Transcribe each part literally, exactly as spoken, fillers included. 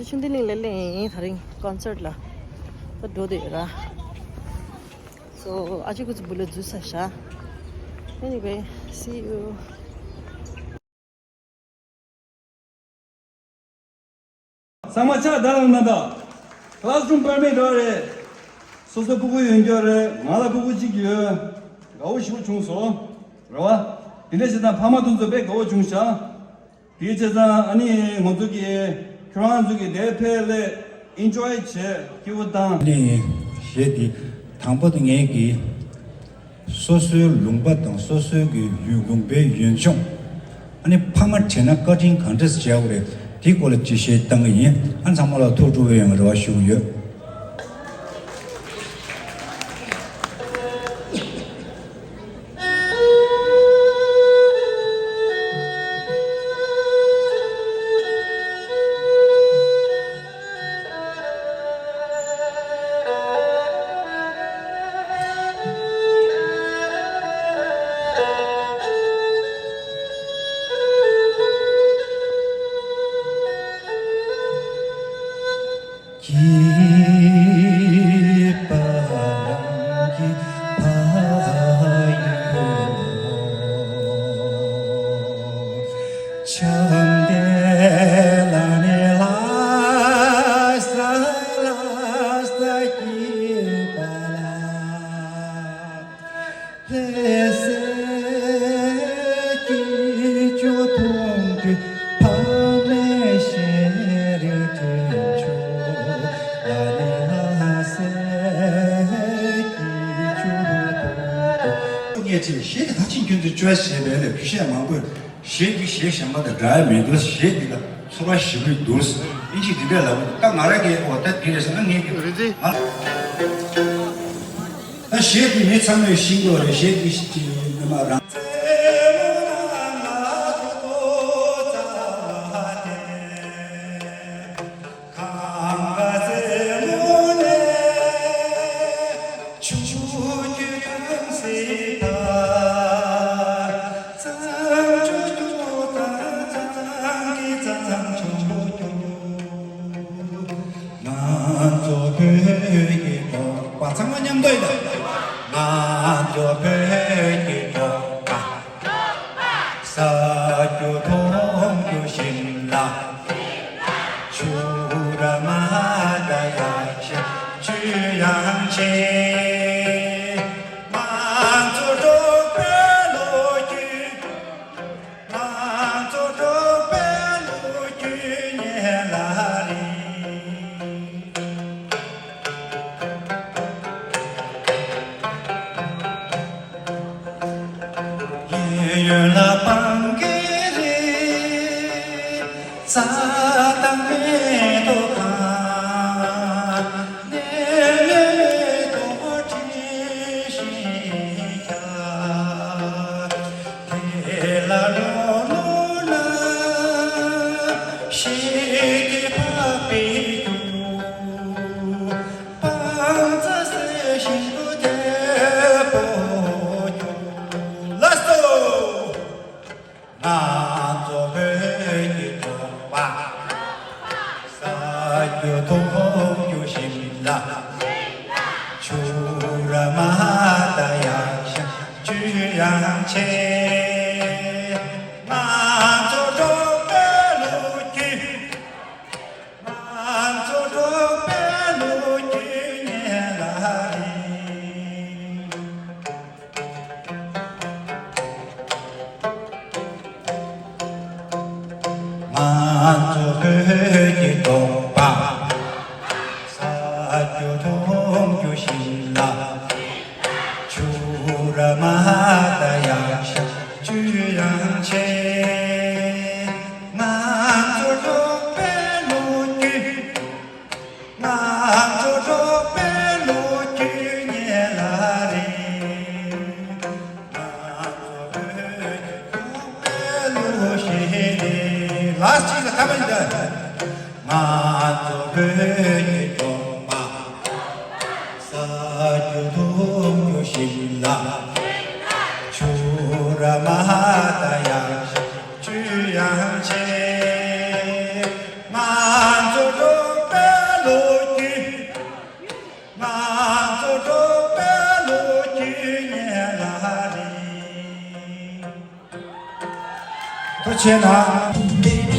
ཆུང་དུས་ནས་ལས་ལས་ཡིན། ད་རིང་ཀོན་སར་ལ་ད་འགྲོ་བསྡད་ཡོད་ར། སོ་ཨ་ཅེ་ཁུ་ཚོ་བུ་ལ་འཛུལ་ས་ཤ། Anyway, see you. ཚང་མ་ཕྱག་དར་ལ་གནང་དང་། ཀླ་སི་རུམ་དཔག་མེད་འདྲ་རེད། སོ་སོ་ཕྲུ་གུ་ཡོད་རྒྱུ་རེད། ང་ལ་ཕྲུ་གུ་གཅིག་ཡོད། དགའ་བོ་ཞེ་པོ་བྱུང་སོང་། རེད་བ། དེ་འདྲ་བྱས་ཙང་ཕ་མ་དེ་ཚོ་དཔེ་དགའ་བོ་བྱུང་ཤག་དེའི་བྱས་ཙང་ཨ་ནི་ང་ཚོ་གི་ཁྱོད་རང་ཚོ་གི་དེར་ཕེབས་ལས་ཨེན་ཇོའི་བྱས་སྐྱིད་པོ་བཏང་། ནས་གཞས་འདི་དང་པོ་དེ་ངས་ཀྱི་སོ་སོའི་ལུང་པ་དང་སོ་སོའི་གི་ཡུལ་ལུང་པའི་ཡུལ་ལྗོངས། ཨ་ནི་ཕ་མ་བྱས་ན་བཀའ་དྲིན་གང་འདྲ་བྱས་པ་རེད། དེའི་སྐོར་ལ་ཅིག་གཞས་བཏང་གི་ཡིན། ཨ་ཚང་མ་ལ་ཐུགས་སྤྲོ་བའི་ཡང་རེ་བ་ཞུ་གི་ཡོད། སྐྱིད་པ་ལམ་གྱི་ཕ་ཡུལ་ལོ། བྱམས་པའི་ལམ་ནས་ལྷ་ས་ལྷ་ས་སྐྱིད་པ་ལ། ལྷ་སའི་སྐྱིད་ཆུ་འཐུང་དུས་ཕ་མའི་ཞལ་རས་དྲན་བྱུང་། ཨ་ནི་ལྷ་སའི་སྐྱིད་ཆུ་འཐུང་དུས། ངས་ཅིག་གཞས་དེ་ད་ཅིག་ཁྱོད་ཚོས་བཅོས་བྱས་པས་ལས་རྒྱུ་ཤས་མང་པོས་གཞས་འདི་གཞས་གཞན་པ་དང་འདྲ་ཡ་མི་འདུག་གཞས་འདི་ལ་ཚོར་བ་ཞེ་པོ་འདུག་ཨིན་ཇི་འདི་འདྲ་ལབ་ད་ང་རང་གིས་འོ་ད་འདི་རེད་ཟེར་ན་ངས་ཀྱི་རེད་དེ། ང་ད་གཞས་འདི་མི་ཚང་མས་ཤེས་ཀྱི་རེད། གཞས་འདི་ནི་མ་རང་ང་ཚོ་བོད་ཀྱི་འབྲོག་པ། ཚང་མ་མཉམ་དུ་ཡིན་ད། ང་ཚོ་བོད་ཀྱི་འབྲོག་པ། ཟ་རྒྱུ་འཐུང་རྒྱུ་ཞིམ་ལ། ཆུ་ར་མ་ད་ཡག་ཤ་ཆུ་ཡང་ཆེ། ང་ཚོ་འབྲོག་པའི་ལོ་རྒྱུས། ང་ཚོ་འབྲོག་པའི་ལོ་རྒྱུས་ཉན་ལ་རེད། གཡས་གཡོན་ལ་སྤང་གི་རེད། རྩྭ་དང་མེ་ཏོག་དང་། ནས་མེ་ཏོག་དྲི་ཞིམ་རྒྱག་དེ་ལ་ལོ་ལོ་ན་ཤིག་གི་ཕག་པའི་རྒྱུ། སྤང་རྩྭ་སེ་ཤིང་དུ་དེ་པོ་རྒྱུ། ལགས་སོ། ང་ཚོ་བོད་ཀྱི་འབྲོག་པ། ཟ་རྒྱུ་འཐུང་རྒྱུ་ཞིམ་ལ། ཆུ་ར་མ་ད་ཡག་ཤ་ཆུ་ཡང་ཆེ། ང་ཚོ་འབྲོག་པའི་ལོ་རྒྱུས། ང་ཚོ་འབྲོག་པའི་ལོ་རྒྱུས་ཉན་ལ་རེད། ང་ཚོ་བོད་ཀྱི་འབྲོག་པ། ཟ་རྒྱུ་འཐུང་རྒྱུ་ཞིམ་ལ། ཆུ་ར་མ་ད་ཡག་ཤ་ཆུ་ཡང་ཆེ། ང་ཚོ་འབྲོག་པའི་ལོ་རྒྱུས། ང་ཚོ་འབྲོག་པའི་ལོ་རྒྱུས་ཉན་ལ་རེད། ང་ཚོ་བོད་ཀྱི་འབྲོག་པའི་ལོ་ཞིག་རེད། ལགས་སོ། ལ་ཐ་མ་ཡིན་ད། ང་ཚོ་བོད་ཀྱི་འབྲོག་པ། ཟ་རྒྱུ་འཐུང་རྒྱུ་ཞིམ་ལ། ཆུ་ར་མ་ད་ཡག་ཤ་ཆུ་ཡང་ཆེ། ང་ཚོ་འབྲོག་ བྱས་ན། དེ་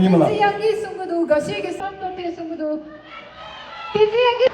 ཉི་མ་ལ། ཚེ་ཡང་གིས་གསུང་གི་འདུག་དགའ་བྱེད་ཀྱི་བསམ་དོན་དེ་གསུང་གི་འདུག་དེ་ཚེ་ཡང་གིས།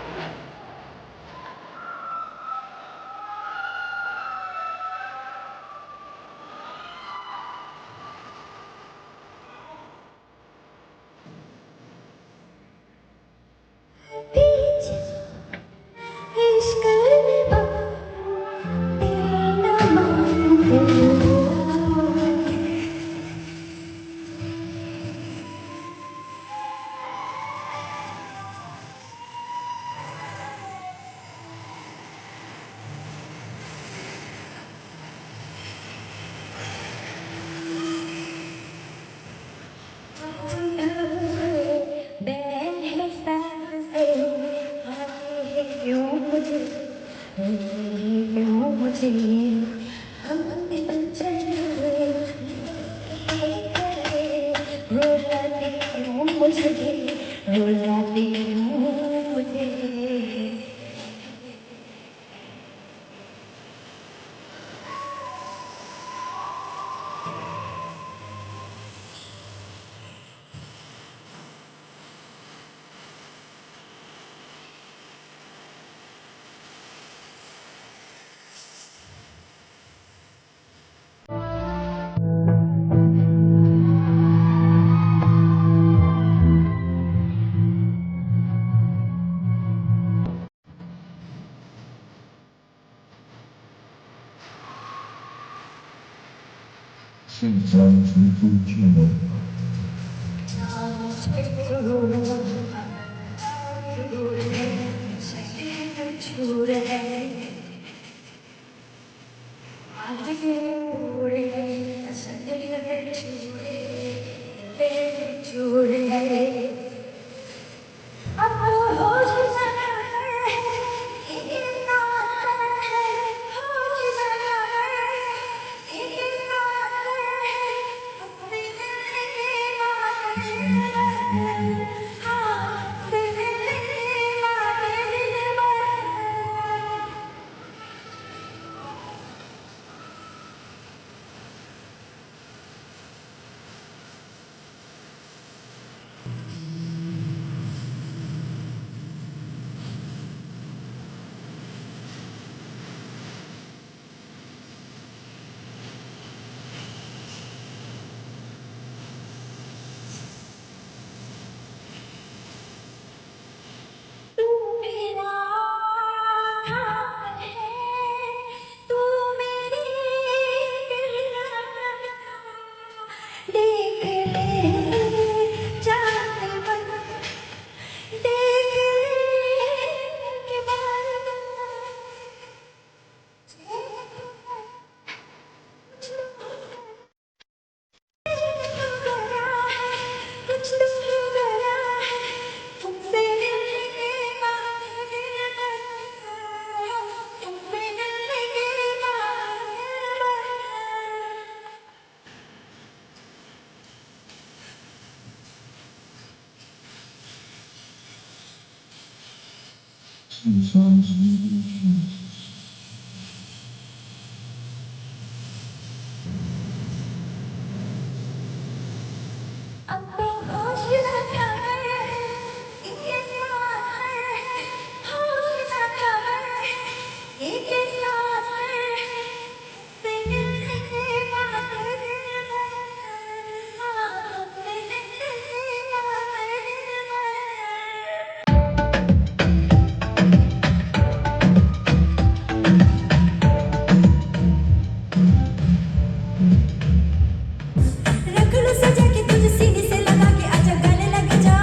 रख लो सजा के तुझे सीने से लगा के, आजा गले लग जा,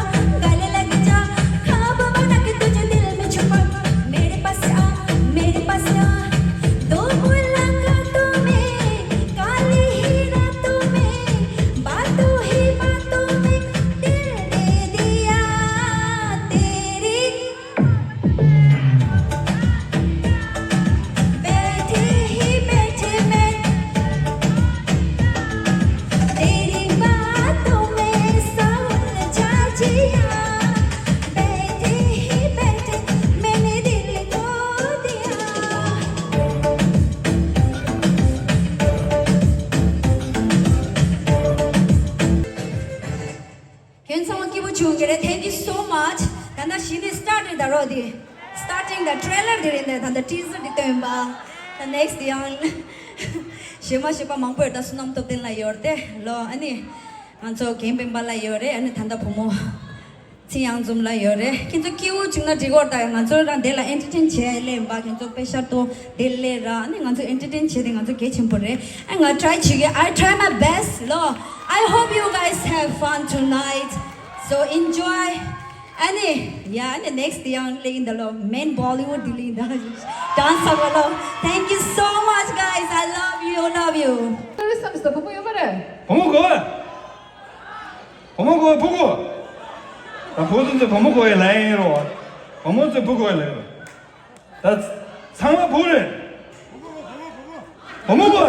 गले लग जा। ख्वाब बना के तुझे दिल में छुपा, मेरे पास आ, मेरे पास आ। दो मुलाकातों में, काली ही रातों में, बातों ही बातों में दिल दे दिया। तेरी बैठे ही बैठे मैं तेरी बातों में सा उलझा जिया। बैठे ही बैठे मैंने दिल खो दिया। ཁྱེད་ཚང་མ་སྐྱིད་པོ་བྱུང་གི་རེད། Thank you so much. ད་ནང་བཞིན་ནས་start རེད་ད་རོགས་དེ། Starting the trailer དེ་རེད་ནས་ད་ལྟ་teaser དེ་སྟོན་པ། ད་next ཡང་གཞས་མ་གཞས་པ་མང་པོ་ཡོད། ད་བསོད་ནམས་སྟོབས་ལྡན་ལགས་ཡོད་རེད་དེ་ལོ། ཨ་ནི་ང་ཚོ་རྒན་སྤེན་པ་ལགས་ཡོད་རེད། ཨ་ནི་ད་ལྟ་བུ་མོ་ཚེ་དབྱངས་འཛོམས་ལགས་ཡོད་རེད། ཁྱེད་ཚོ་སྐྱིད་པོ་བྱུང་ན་འགྲིག་གི་རེད། ད་ང་ཚོ་རང་དེ་ལ་entertain བྱེད་ལས་ཡིན་པ། ཁྱེད་ཚོ་དཔེ་ཤར་ཏོ་དེ་ལས་ར། ཨ་ནི་ང་ཚོ་entertain བྱེད་དེ་ང་ཚོ་གལ་ཆེན་པོ་རེད། ཨ་ང་try བྱེད་ཀྱི། I try my best ལོ། I hope you guys have fun tonight. So enjoy. ཨ་ནི་ཡ་ཨ་ནི་next དེ་ཡང་ལེགས་ཡིན་ད་ལོ། Main Bollywood དེ་ལེགས་ཡིན་ད། Dance བྱེད་ལོ། Thank you so much guys. I love you, love you. ཏུ་རི་སམ་སྟོ་བུ་མོ་ཡོད་མ་རེད། བུ་མོ་གོ། བུ་མོ་གོ་བུ་གོ། ད་བུ་ཚོ་ཚོ་བུ་མོ་གོ་ཡི་ལན་ཡིན་རོ། བུ་མོ་ཚོ་བུ་གོ་ཡི་ལན་རོ། ད་ཚང་མ་བུ་རེད། བུ་མོ་གོ།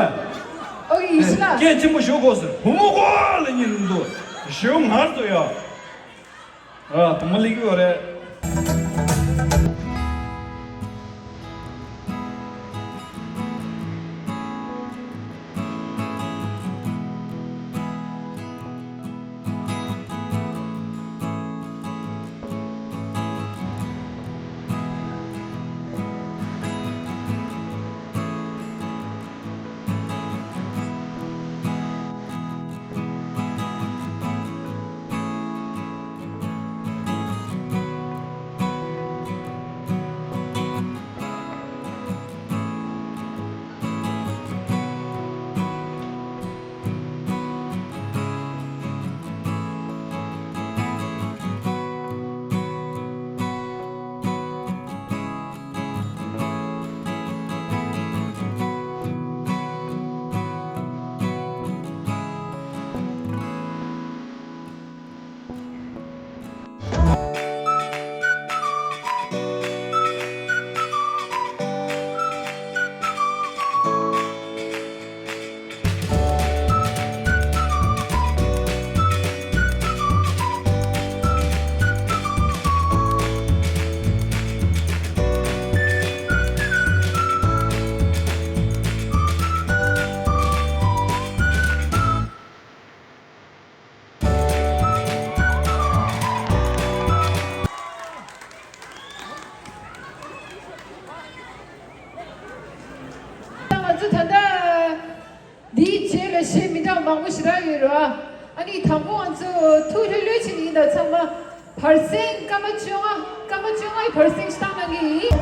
ཨོ་ཡིན་ཤི་ན། སྐད་ཆེན་པོ་ཞུ་དགོས་ཟེར། བུ་མོ་གོ་ལ་ཉིན་འདུག་ཞུ་ངར་དུ་ཡོད། ཨ་བུ་མོ་ལེགས་ཡོད་རེད། ང་ཚོ་ད་ལྟ་འདིའི་རྗེས་ལ་གཞས་མི་འདྲ་བ་མང་པོ་ཞེ་དྲག་ཡོད་རེད་བ། ཨ་ནི་དང་པོ་ང་ཚོ་ཐུགས་ལྷོད་ལྷོད་བྱེད་ཀྱི་ཡིན། ད་ཚང་མ་བར་གསེང་སྐར་མ་བཅོ་ལྔ། སྐར་མ་བཅོ་ལྔ་ཡི་བར་གསེང་ཞིག་བཏང་གནང་གི་ཡིན།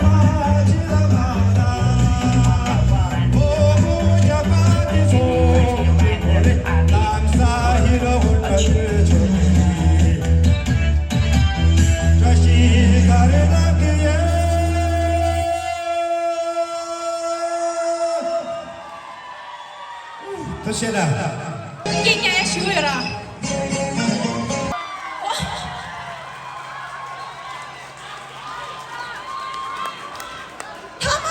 ཐུགས་རྗེ་ཆེ། སྐད་རྒྱག་ཡ་ཞུ་ཡོད་ར། ཐོག་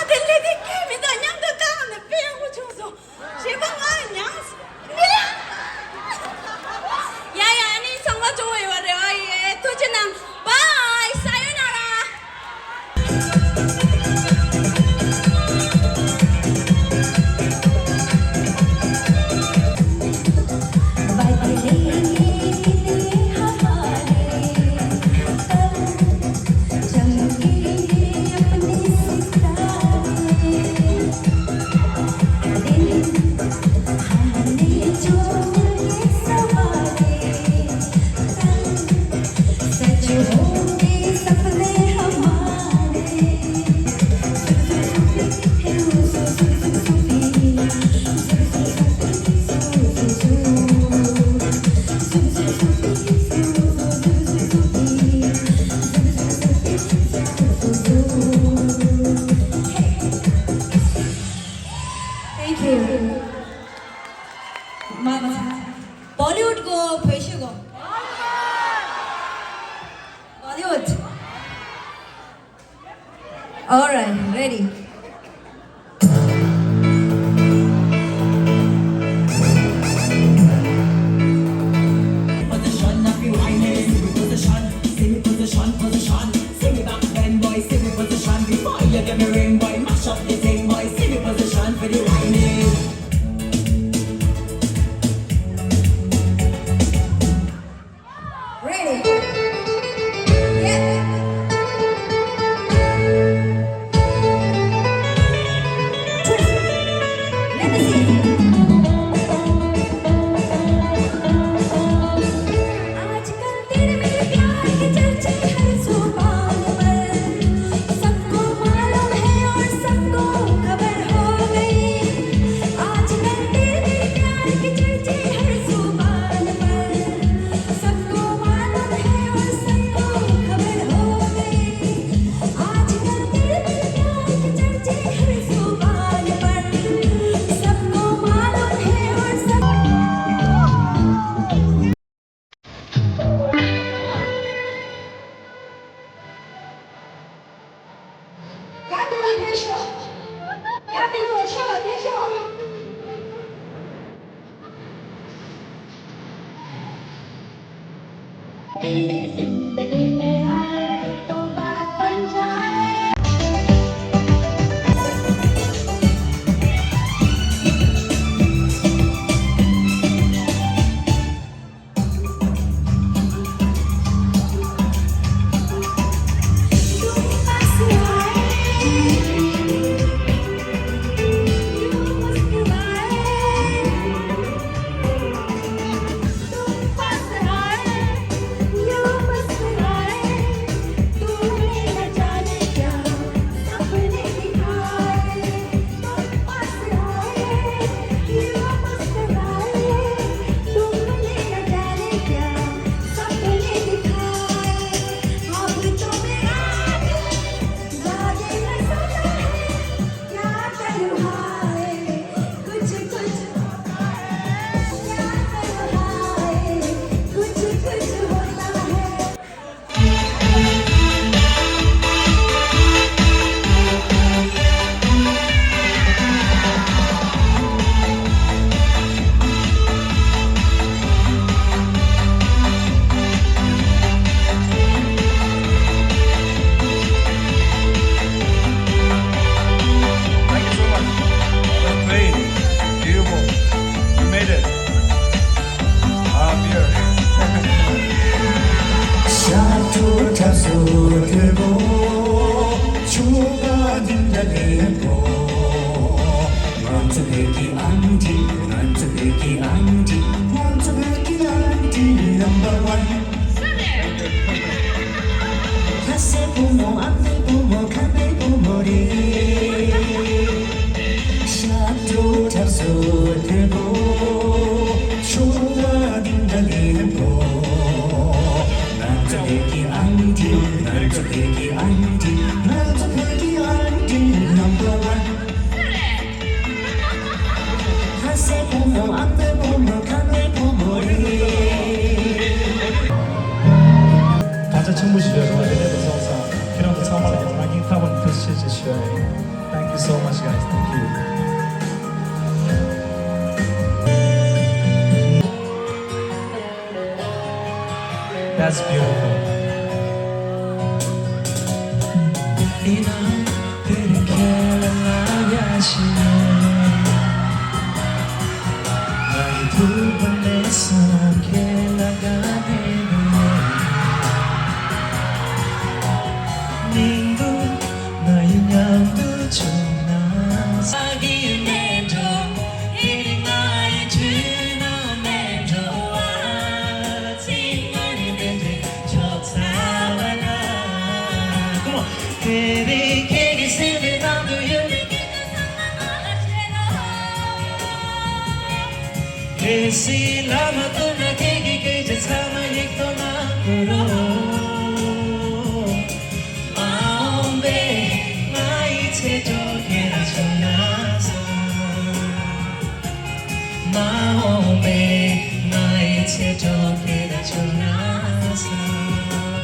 Bollywood. All right, ready. Position, now be whining. Position, see me position, position. See me back then, boy, see me position. Before you give me ring, boy, mash up the thing, boy, see me position for the whining. Ready? Yeah. Twist. Let me see. आजकल तेरे मेरे प्यार के चर्चे हर जुबान पर, सबको मालूम है और सबको खबर हो गई। आजकल तेरे मेरे प्यार के चर्चे हर जुबान पर, सबको मालूम है और सबको खबर हो गई। आजकल तेरे मेरे प्यार के चर्चे हर जुबान पर, सबको मालूम है और सब Thank you so much. That's great. Beautiful. You made it. Ah, beer. ཤར་དུ་ཁྲ་ཟུར་དུ་བོ། ཆུ་བ་འདི་འདྲ་ལེན་པོ། ང་ཚོ་བོད་ཀྱི་ཨང་ཀྲིག་ང་ཚོ་བོད་ཀྱི་ཨང་ཀྲིག་ང་ཚོ་བོད་ཀྱི་ཨང་ཀྲིག་number one། ལྷ་སའི་བུ་མོ་ཨ་མདོའི་བུ་མོ་ཁམས་པའི་བུ་མོ་རེད། ཤར་དུ་ཁྲ་ཟུར་དུ་བོ། ཆུ་བ་འདི་འདྲ་ལེན་པོ། ང་ཚོ་བོད་ཀྱི་ཨང་ཀྲིག་ང་ཚོ་བོད་ཀྱི་ཨང་ཀྲིག་ང་ཚོ་བོད་ཀྱི་ཨང་ཀྲིག number one། ལྷ་སའི་བུ་མོ་ཨ་མདོའི་བུ་མོ་ཁམས་པའི་བུ་མོ་རེད། བར་ཆད་ཆེན་པོ་ཞིག་ཡོད་རེད་བ། དེ་ནས་དུ་སོང་ཙང་ཁྱེད་རང་ཚོ་ཚང་མ་ལ་ཡང་ང་གིས་ལྷག་པར་དུ་ཐུགས་རྗེ་ཆེ་ཞུ་ཡ་ཡིན། Thank you so much, guys. Thank you. That's beautiful.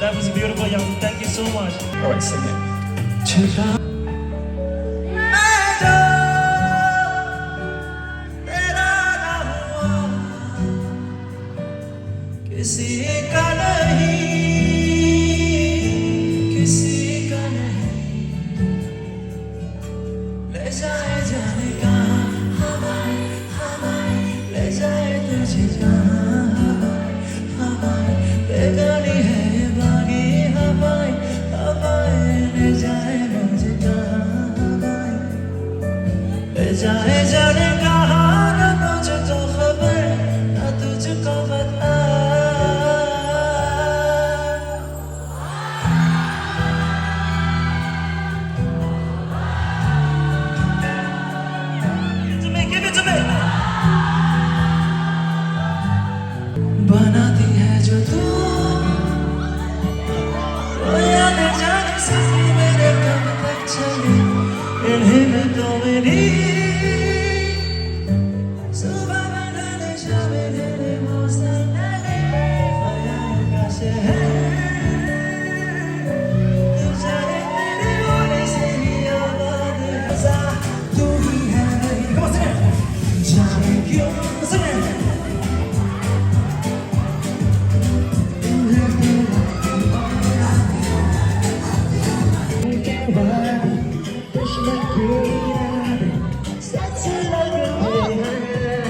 That was beautiful, young. Thank you so much. All right, sing it. छुपा मैं जो तेरा ना हुआ, किसी का नहीं, किसी का नहीं। ले जाए जाने कहाँ हवाएं, हवाएं, ले जाए तुझे कहाँ हवाएं, हवाएं। बेगानी है ये बागी हवाएं, हवाएं, ले जाए मुझे कहाँ हवाएं। ले जाए जाने कहाँ, ना तुझे तो खबर, ना तुझको पता। Give it to me, give it to me. बनाती है जो तू, वो यादें जाने से मेरे कब तक चले, इन्हीं में तो मेरी सुबह में नैने शाम में नैने मौसम नैने ख्याल का शहर। तू जाने तेरे होने से ही आबाद है। तू ही है मेरी। Come on, sing it. जाने क्यों, sing it. तू है मेरा दुश्मन की यादें सच लगते हैं,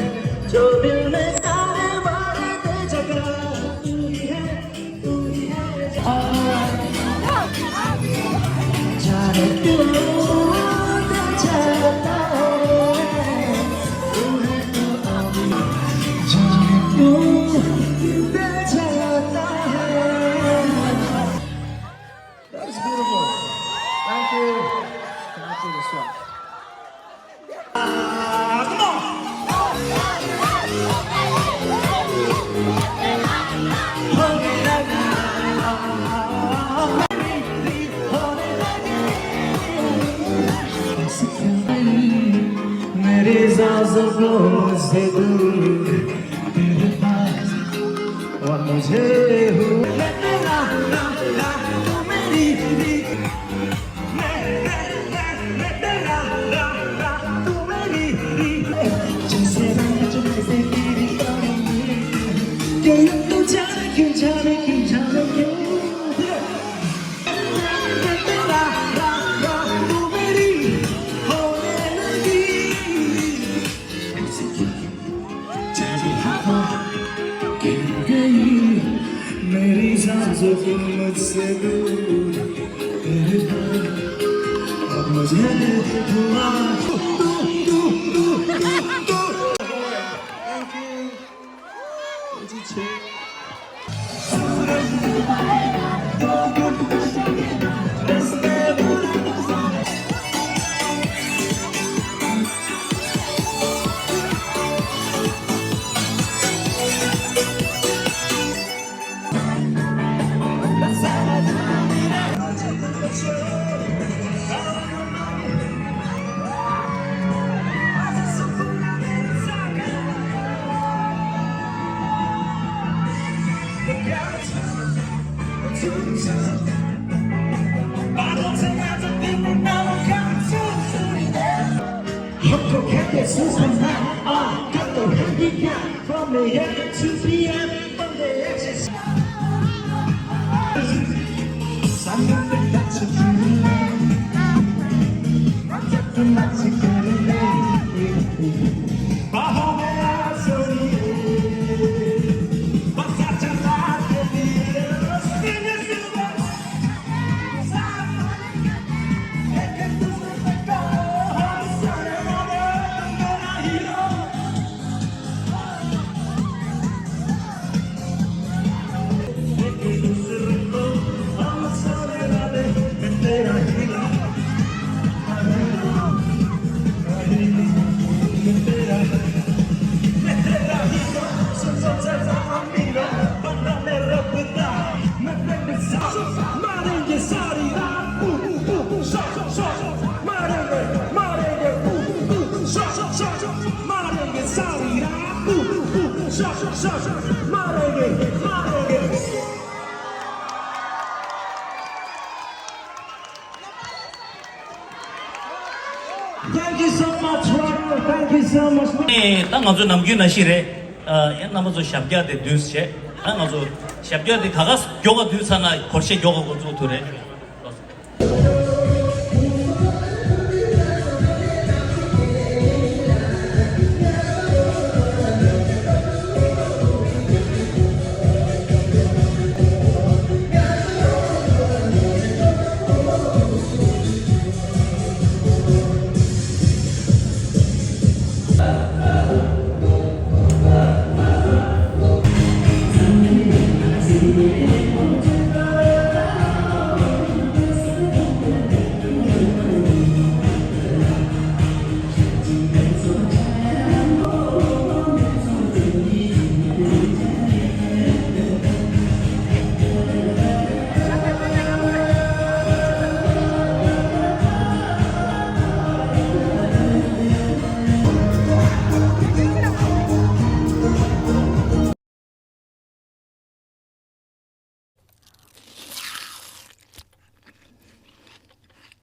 जो दिल में आने वाले जगह तू ही है, तू ही है। जाने क्यों दिल चाहता है, तू है तो अभी। जाने क्यों दिल चाहता है। That's beautiful. Thank you. Can I take a shot? Ah, come on. मेरी सांसों को मुझसे दूर, तेरे पास, और मुझे हुआ। मेरी सांसों को मुझसे दूर, तेरे पास, अब मुझे हुआ। Thank you. हमको कहते सुसन्ना, आ, कल तो है भी क्या? From a m to p m, from the edges. ད་ང་ཚོ་ནམ་རྒྱུན་ནང་བཞིན་རེད། ཨ། ཡང་རྣམ་པ་ཚོ་ཞབས་བཀྱག་དེ་བསྡུས་བྱས། ད་ང་ཚོ་ཞབས་བཀྱག་དེ་ག་ག་མགྱོགས་པ་བསྡུས་ཚར་ན་སྒོར་གཞས་མགྱོགས་པ་འགོ་འཛུགས་ཐུབ་རེད།